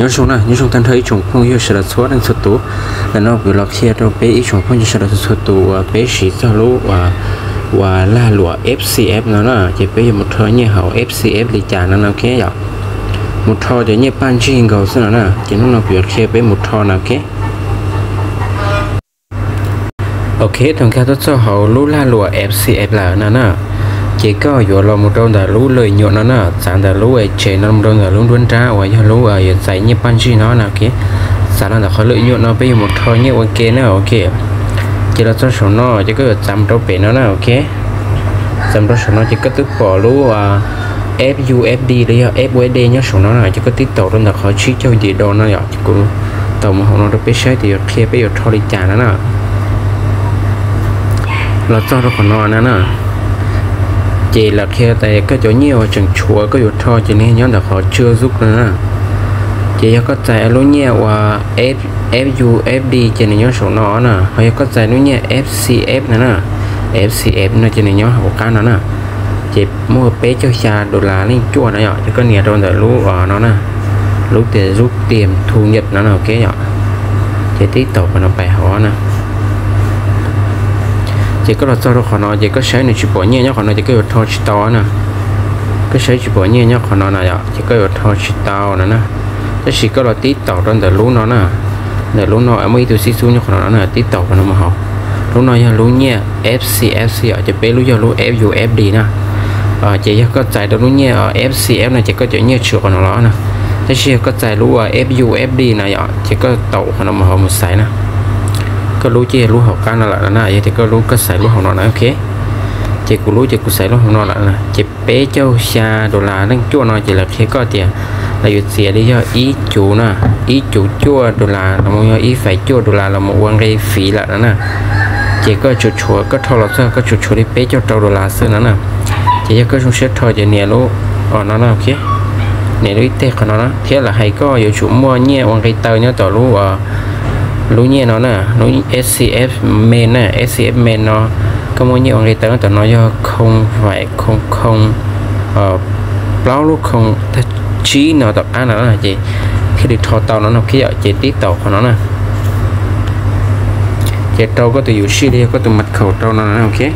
Nyob zoo na, nyob zoo tag nrho ib tsoom phooj ywg sawv daws txhua leej txhua tus. Ntawm no kuv los qhia rau peb ib tsoom phooj ywg sawv daws txhua txhua tus uas peb siv txog lub uas lag luam F C F no na, ces peb yuav mus rho nyiaj hauv F C F li cas no na, ok yom. Mus rho cov nyiaj paj ntsig nkaus xwb no na, ces hnub no kuv yuav qhia peb mus rho na, ok. Ok, thaum nkag tuaj txog hauv lub lag luam F C F lawm no na, ces koj yuav los mus rau ntawm lub lwm nyuam no na, txav ntawm lub tsev no mus rau ntawm lub nruab nrab uas yog lub yuav txais nyiaj paj ntsig no na, ok. Txav los ntawm qhov lwm nyuam no peb yuav mus rho nyiaj ua ke na, ok. Ces los txog saum no ces koj yuav txav mus rau pem no na, ok. Txav mus rau saum no ces koj twb pom lub F U F D los yog F U S D nyob saum no na, ces koj tib taus rau ntawm qhov tsib caug yim dos no yom, ces kuv taus mus hauv no rau peb saib tias yuav qhia peb yuav rho li cas no na. Los txog rau qhov no na na, ces lawv qhia tias koj cov nyiaj uas tseem tshuav koj yuav rho ces nws nyob ntawm qhov tswv zub no na. Ces yog koj txais lub nyiaj uas F U F D ces nws nyob saum no na, ho yog koj txais lub nyiaj F C F no na, F C F no ces nws nyob hauv qab no na. Ces muaj peb caug xya dollar leej cuaj no yom, ces koj nias rau ntawm lub no na, lub tias zub tias thu nyam no na, ok yom. Ces tib taus qhov no pais hauv na. Ces koj los txog rau qhov no ces koj saib nws tsis pom nyiaj nyob qhov no ces koj yuav rho tsis tau na. Koj saib tsis pom nyiaj nyob qhov no na yom, ces koj yuav rho tsis tau no na. Tab sis koj los tib taus rau ntawm lub no na, ntawm lub no muaj ib tug xib xub nyob qhov no na, tib taus qhov no mus hauv. Lub no yog lub nyiaj F C F xwb yom, ces peb lub yog lub F U F D na. Ces yog koj txais rau lub nyiaj F C F no ces koj cov nyiaj tshwm qhov no los na. Tab sis yog koj txais lub F U F D na yom, ces koj taus qhov no mus hauv mus xaiv na. Koj lub ces yog lub hauv qab no lawm na, yog tias koj lub koj xaiv lub hauv no na, ok. Ces kuv lub ces kuv xaiv lub hauv no lawm na, ces peb caug xya dollar leej cuaj no ces lawv qhia koj tias lawv yuav txiav li yog ib cuv na, ib cuv cuaj dollar los mus yog ib feem cuaj dollar los mus ua nqi fiv lawm no na. Ces koj tsuas tshuav, koj rho los txog koj tsuas tshuav li peb caug rau dollar xwb no na. Ces yog koj zoo siab rho ces nias lub no na, ok. Nias lub ib teg qhov no na, thiab lawv hais koj yuav tsum muaj nyiaj ua nqi taw nyob tom lub, lub nyiaj no na, lub S C F main na, S C F main no koj muaj nyiaj ua nqi taw nyob tom no yog khoo faim khoo khoo plaub lub khoo tag tsib no tom qab no na, ces thiaj li rho tau no na, ok yom. Ces tib taus qhov no na, ces rau koj tus yuam sij los yog koj tus mật khẩu rau no na, ok.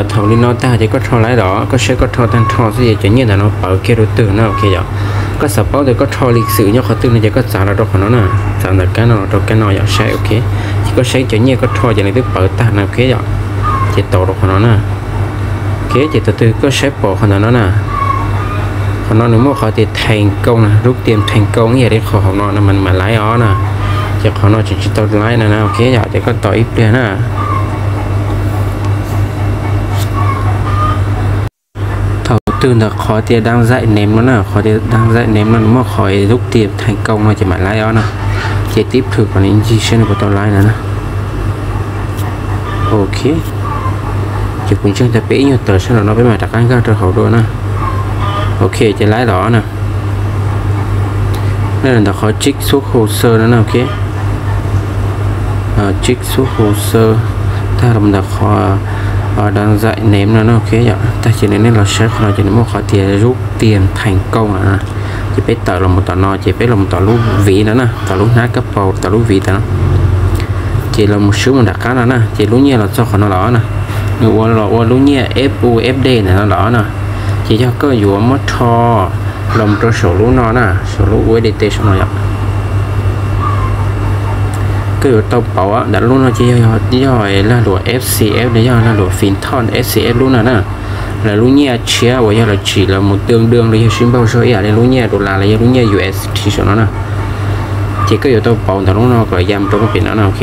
Thaum li no tag ces koj rho lawm los koj saib koj rho tag nrho xwb ces cov nyiaj ntawm no pawv kiag rau twg na, ok yom. Koj xav paub tias koj rho li xwm nyob qhov twg no ces koj txav los rau qhov no na, txav ntawm kab no los rau kab no yom, saib, ok. Ces koj saib cov nyiaj koj rho ces nws twb pawv tag no, ok yom. Ces tau rau qhov no na. Ok, ces thaum twg koj saib pom qhov ntawm no na, qhov no nws muaj qhov tias thành công na, rút tiền thành công ib yam li qhov hauv no na mas laiv os na. Ces qhov no tseem tsis tau laiv no na, ok yom, ces koj tos ib pliag na. Thaum twg ntawm qhov tias đang giải ném no na, qhov tias đang giải ném no nws muaj qhov rút tiền thành công no ces mam laiv os na. Ces tib plhws kom nws ncig saib nws puas tau laiv no na. Ok, ces kuv ntseeg tias peb ib nyuag tawm sab nraum no peb mam rov qab nkag rau hauv dua na. Ok, ces laiv los na. Ntawm qhov check xuất hồ sơ no na, ok. Check xuất hồ sơ, tag los ntawm qhov đang giải ném no na, ok yom. Tag ces nej los saib qhov no ces nws muaj qhov tias rút tiền thành công no na. Ces peb tawm los mus tom no ces peb los mus tom lub vis no na, tom lub hnab kab paus tom lub vis tom no. Ces los mus swb mus nram qab no na, ces lub nyiaj los txog qhov no los na. Nws ua los ua lub nyiaj F U F D ntawm no los na. Ces yog koj yuav muab rho los mus rau saum lub no na, saum lub U S D T saum no yom. Koj yuav tau pauv ntawm lub no ces yog lag luam F C F los yog lag luam phím thot F C F lub no na. Lawv lub nyiaj tshiab uas yog lawv tsim los mus tương đương los yog sib npaug zog ib yam li lub nyiaj dollar los yog lub nyiaj U S D T saum no na. Ces koj yuav tau pauv ntawm lub no kom ya mus rau lub pem no na, ok.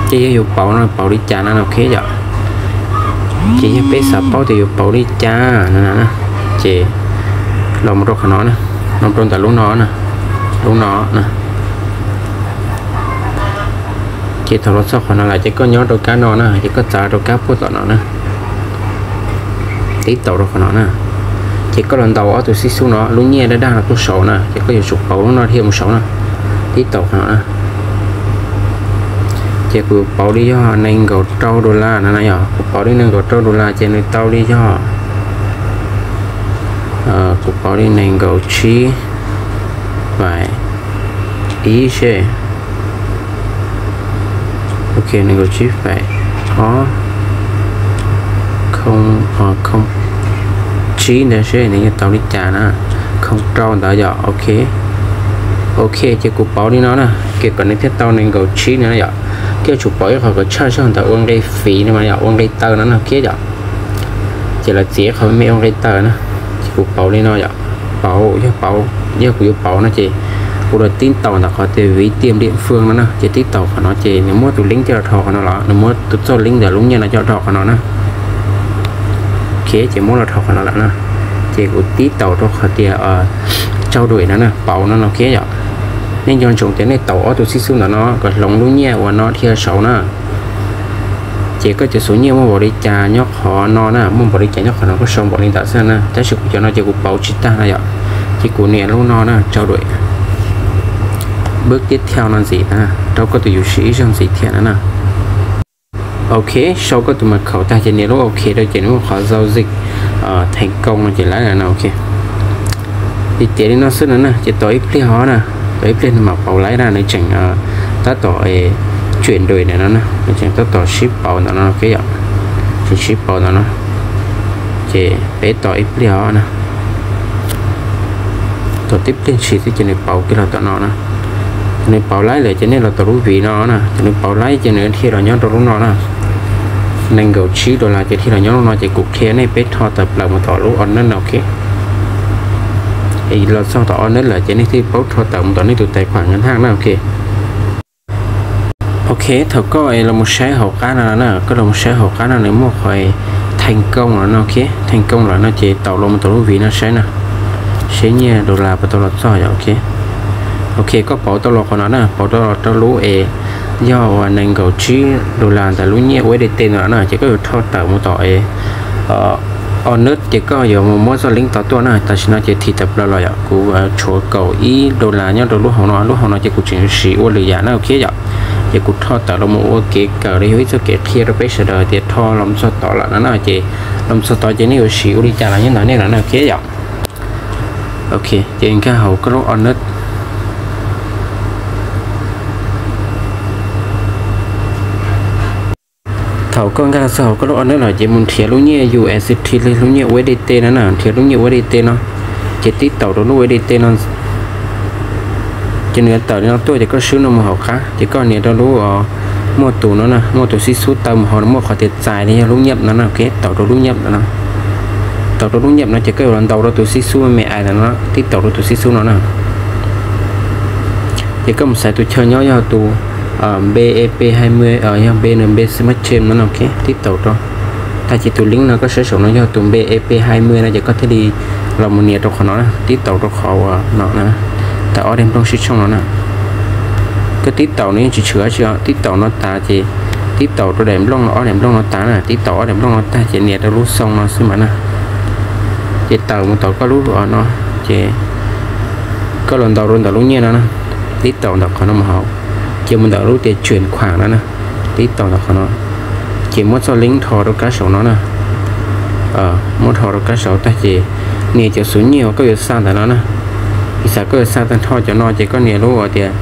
Ces yog yuav pauv no pauv li cas no, ok yom. Ces yog peb xav paub tias yuav pauv li cas no na, ces los mus rau qhov no na, los rau ntawm lub no na, lub no na. Ces thaum los txog qhov no lawm ces koj nyob rau kab no na, ces koj txav rau kab puag tom no na, tib taus rau qhov no na. Ces koj los ntaus ob tug xib xub no, lub nyiaj daj daj no tuaj saud na, ces koj yuav tsum pauv lub no thiaj mus saud na. Tib taus qhov no na. Ces kuv pauv li yog nees nkaum rau dollar no na yom, kuv pauv li nees nkaum rau dollar ces nws tau li yog, kuv pauv li nees nkaum tsib faim ib seb. Ok, nees nkaum tsib faim ob, khoo, khoo tsib ntawd seb nws yuav tau li cas na. Khoo rau ntawd yom. Ok, ok, ces kuv pauv li no na, ces kom nws thiaj tau nees nkaum tsib no yom. Koj yuav tsum pauv ib qho kom tshaj zog ntawm ua nqi fiv no mas yom, ua nqi taw no no kiab yom. Ces lawv txiav ib qho me ua nqi taw na. Ces kuv pauv li no yom. Pauv, yog pauv, yog kuv yuav pauv no ces kuv los tib taus ntawm qhov tias ví tiền địa phương no na, ces tib taus qhov no ces nws muab tus link coj los rho qhov no los, nws muab tus txoj link ntawm lub nyiaj no coj los rho qhov no na. Ok, ces muab los rho qhov no lawm na. Ces kuv tib taus rau qhov tias trao đổi no na, pauv no no kiab yom. Nej nco ntsoov tias nej taus ob tug xib xub ntawm no kom hloov lub nyiaj uas no dhia saud na. Ces koj cov xuv nyiaj muaj npaum li cas nyob qhov no na, muaj npaum li cas nyob qhov no koj sau npaum li ntawd xwb na, tab sis kuv cov no ces kuv pauv tsis tag no yom. Ces kuv nias lub no na, trao đổi, bước tiếp theo no ntxiv na, rau koj tus yuam sij ib zaug ntxiv thiab no na. Ok, sau koj tus mật khẩu tag ces nias lub ok rau ces nws muaj qhov giao dịch thành công no ces laiv no ok. Ces tiav li no xwb no na, ces tos ib pliag ho na, tos ib pliag nws mam pauv laiv na, nws tseem tab tom chuyển đổi ntawm no na, nws tseem tab tom sib pauv ntawm no kiab yom, tseem sib pauv ntawm no. Ces peb tos ib pliag ho na. Tos tib pliag ntshis xwb ces nws pauv kiag los tom no na. Ces nws pauv laiv lawm ces nej los tom lub vis no na, ces nws pauv laiv ces nws dhia los nyob rau lub no na. Nees nkaum tsib dollar ces dhia los nyob lub no ces kuv qhia nej peb rho tawm plaws mus tom lub order no ok. Los txog tom order lawm ces nej thiaj paub rho tawm mus tom nej tus tài khoản ngân hàng na ok. Ok, thaum koj los mus saib hauv qab no na, koj los mus saib hauv qab no nws muaj qhov thành công no ok, thành công lawm no ces tau los mus tom lub vis no saib na, seb nyiaj dollar puas tau los txog yom ok. Ok, koj pauv tau los qhov no na, pauv tau los rau lub es yog uas nees nkaum tsib dollar ntawm lub nyiaj USDT no na, ces koj yuav rho tawm mus tom es order ces koj yuav mus muab txoj link tod tuaj na. Tam sim no ces thim tawm plaws los yom, kuv tshuav kaum ib dollar nyob rau lub hauv no, lub hauv no ces kuv tseem siv ua lwm yam na ok yom. Ces kuv rho tawm los mus ua kev kawm los yog ib txoj kev qhia rau peb sawv daws tias rho los mus txog tod lawm no na, ces los mus txog tod ces nej yuav siv ua li cas los nyob ntawm nej lawm na ok yom. Ok, ces nkag hauv koj lub order. Thaum koj nkag los txog hauv koj lub order lawm ces mus nrhiav lub nyiaj USDT li lub nyiaj USDT no na, nrhiav lub nyiaj USDT no, ces tib taus rau lub USDT no. Ces nws tawm li no tuaj ces koj swb no mus hauv qab ces koj nias rau lub muaj tus no na, muaj tus xib xub taw mus hauv no muaj qhov tias txais li yog lub nyiaj no na, ok, taus rau lub nyiaj no. Taus rau lub nyiaj no ces koj yuav los ntaus rau tus xib xub me me ais ntawm no, tib taus rau tus xib xub no na. Ces koj mus xaiv tus chaw nyob yog tus BEP hai mươi, yog BNB Smart Chain no, ok, tib taus rau. Tag ces tus link no koj saib saum no yog tus BEP hai mươi no ces koj thiaj li los mus nias rau qhov no na, tib taus rau qhov uas no na, tawm ob daim nplooj sib tshooj no na. Koj tib taus no yeej tsis tshwm dab tsi, tib taus no tas ces tib taus rau daim nplooj no, ob daim nplooj no tas na, tib taus ob daim nplooj no tag ces nias rau lub xoo no xwb mas na. Ces tawm mus tom koj lub no, ces koj los ntaus rau ntawm lub nyiaj no na, tib taus ntawm qhov no mus hauv, ces mus ntawm lub tias chuyển khoản no na, tib taus ntawm qhov no, ces muab txoj link rho rau kab saum no na. Muab rho rau kab saud tag ces nias cov xuv nyiaj uas koj yuav xa ntawm no na. Piv xam koj yuav xa tag nrho cov no ces koj nias lub uas tias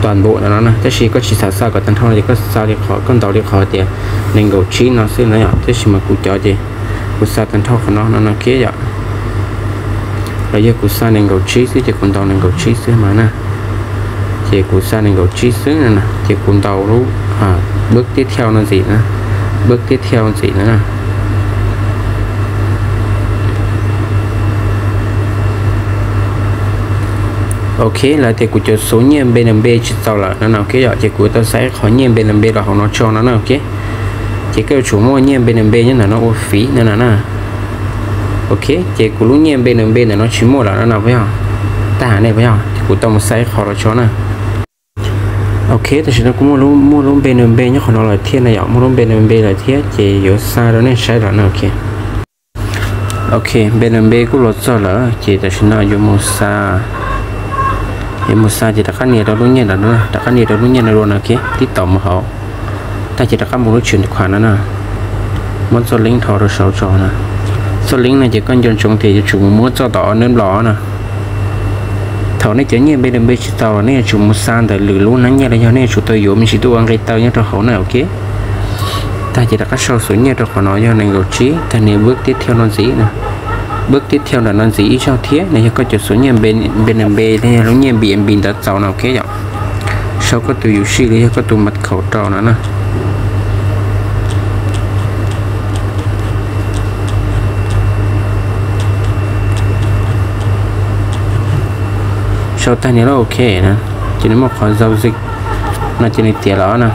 toàn bộ ntawm no na, tab sis koj tsis xav xa kom tag nrho no ces koj xa li qhov, koj ntaus li qhov tias nees nkaum tsib no xwb na yom, tab sis mas kuv cov ces kuv xa tag nrho qhov no no no kiab yom. Los yog kuv xa nees nkaum tsib xwb ces kuv ntaus nees nkaum tsib xwb mas na. Ces kuv xa nees nkaum tsib xwb no na, ces kuv ntaus lub bước tiếp theo no ntxiv na, bước tiếp theo ntxiv no na. Ok, lawv tias kuv cov xuv nyiaj BNB tsis txaus lawm no no kiab yom, ces kuv tau xa ib qho nyiaj BNB los hauv no tso no na ok. Ces koj yuav tsum muaj nyiaj BNB nyob ntawm no ua fiv no na. Ok, ces kuv lub nyiaj BNB ntawm no tsis muaj lawm no no puas yog? Tag ne puas yog? Ces kuv tau mus xa ib qho los tso na. Ok, tam sim no kuv muaj lub, muaj lub BNB nyob qhov no lawm thiab na yom, muaj lub BNB lawm thiab ces yuav xa rau nej saib los na ok. Ok, B N B kuj los txog lawm ces tam sim no yuav mus xa, yuav mus xa ces rov qab nias rau lub nyiaj ntawd, rov qab nias rau lub nyiaj no dua no, ok, tib taus mus hauv. Tag ces rov qab mus lub tshwm khuam no na, muab txoj link dhos rau saud tso na. Txoj link no ces koj nco ntsoov tias yuav tsum mus muab txoj tom o neb los na. Thaum nej cov nyiaj B N B tsis tau los nej yuav tsum mus xa ntawm lwm lub hnab nyiaj los yog nej yuav tsum tau yuav me ntsis tuaj ua nqi taw nyob rau hauv na, ok. Tag ces rov qab sau xuv nyiaj rau qhov no yog nees nkaum tsib, tag nias npawb tib thiaj no ntxiv na. Npawb tib thiaj ntawm no ntxiv ib zaug thiab no yog koj cov xuv nyiaj B N B los yog lub nyiaj B N B ntawd txaus no, ok yom. Sau koj tus yus sij los yog koj tus mật khẩu rau no na. Sau tag nias lub ok na, ces nws muaj qhov giao dịch no ces nws tiav lawm na.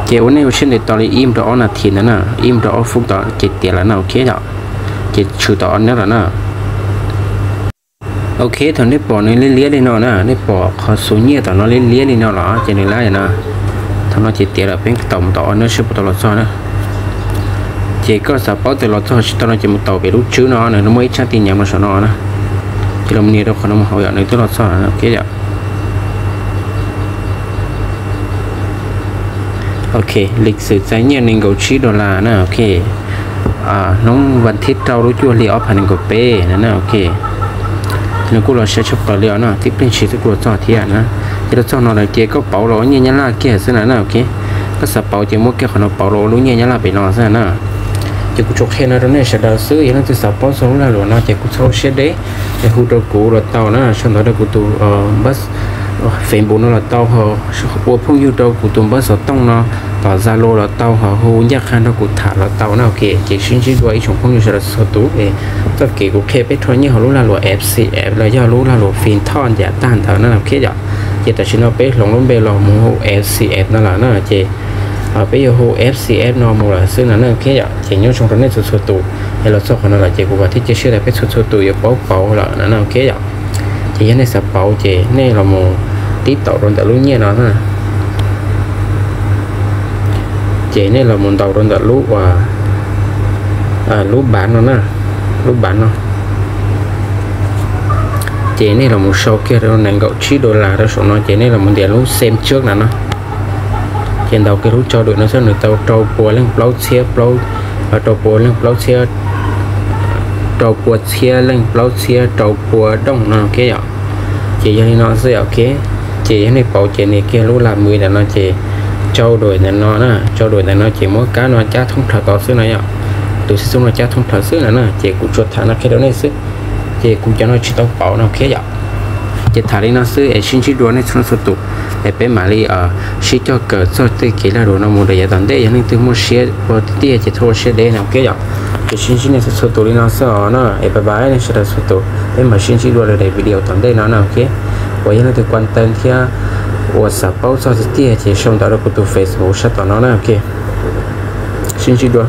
Ces ua nej ua siab ntev tos li ib nrau ob nas this ntawd na, ib nrau ob phút tod ces tiav lawm na, ok yom. Ces tshwm tom o neb lawm na. Ok, thaum nej pom nws liab liab li no na, nej pom qhov xuv nyiaj tom no liab liab li no los ces nws lab na. Thaum no ces tiav lawm, peb taus mus tom o neb seb puas tau los txog na. Ces koj xav paub tias los txog tsis tau no ces mus taus pem lub tswb no, nws muaj ib tsab tin nhắn no saum no na. Ces los nias rau qhov no mus hauv yom, nws twb los txog ok yom. Ok, lịch sử txais nyiaj nees nkaum tsib dollar na, ok. Hnub vas thib rau lub cuaj hli ob phav nees nkaum peb na, ok. Nws kuj los sai tshaj plaws li os na, tib pliag ntshis twb kuj los txog thiab na. Ces los txog no lawm ces koj pauv los ua nyiaj nyab laj kiag xwb na, ok. Koj xav pauv ces muab kiag qhov no pauv los ua lub nyiaj nyab laj pem no xwb na. Ces kuv tsuas qhia no rau nej sawv daws xwb, yog leej twg xav paub txog lub lag luam no ces kuj txhob siab deb, es hu rau kuv los tau na, sau ntawv rau kuv tus Facebook no los tau, ua phooj ywg rau kuv tus npawb xov tooj no, tom Zalo los tau, ho hu ncaj qha nrog kuv tham los tau na, ok. Ces sib ntsib dua ib tsoom phooj ywg sawv daws txhua tus es txoj kev kuv qhia peb rho nyiaj hauv lub lag luam FCX los yog lub lag luam fintech ntiam tag ntawd na, ok yom. Ces tam sim no peb hloov lub npe los mus hu FCX no lawm na, ces peb yuav hu FCX no mus lawm xwb no na, ok yom. Ces nyob zoo rau nej txhua txhua tus, es los txog qhov no lawm ces kuv vam thiab cia siab tias peb txhua txhua tus yuav paub pauv lawm no na, ok yom. Ces yog nej xav pauv ces nej los mus tib taus rau ntawm lub nyiaj no na. Ces nej los mus ntaus rau ntawm lub, lub bav no na, lub bav no. Ces nej los mus sau kiag rau nees nkaum tsib dollar rau saum no ces nej los mus ntiav lub xem trước no no. Ces ntaus kiag lub trao đổi no xwb, nws tau rau pua leej plaub txhiab plaub, rau pua leej plaub txhiab, rau pua txhiab leej plaub txhiab rau pua đồng no, ok yom. Ces yog li no xwb, ok. Ces yog nej pauv ces nias kiag lub laj mws ntawm no ces trao đổi ntawm no na, trao đổi ntawm no ces muab kab no cab thoob plaws tod xwb no yom. Tus xib xub no cab thoob plaws xwb no na, ces kuv tsuas tham no qhia rau nej xwb. Ces kuv cov no tsis tau pauv no, ok yom. Ces tham li no xwb es sib ntsib dua nej txhua txhua tus, es peb mam li sib coj kawm txog tej kev lag luam no mus rau yav tom ntej, yog leej twg muaj siab ua tiag tiag ces txhob ua siab deb no, ok yom. Ces sib ntsib nej txhua txhua tus li no xwb os na, es bye bye nej sawv daws txhua tus, peb mam sib ntsib dua lawm daim video tom ntej no na, ok. Uas yog leej twg quan tâm thiab uas xav paub txog tiag tiag ces sau ntawv rau kuv tus Facebook sab tom no na, ok. Sib ntsib dua.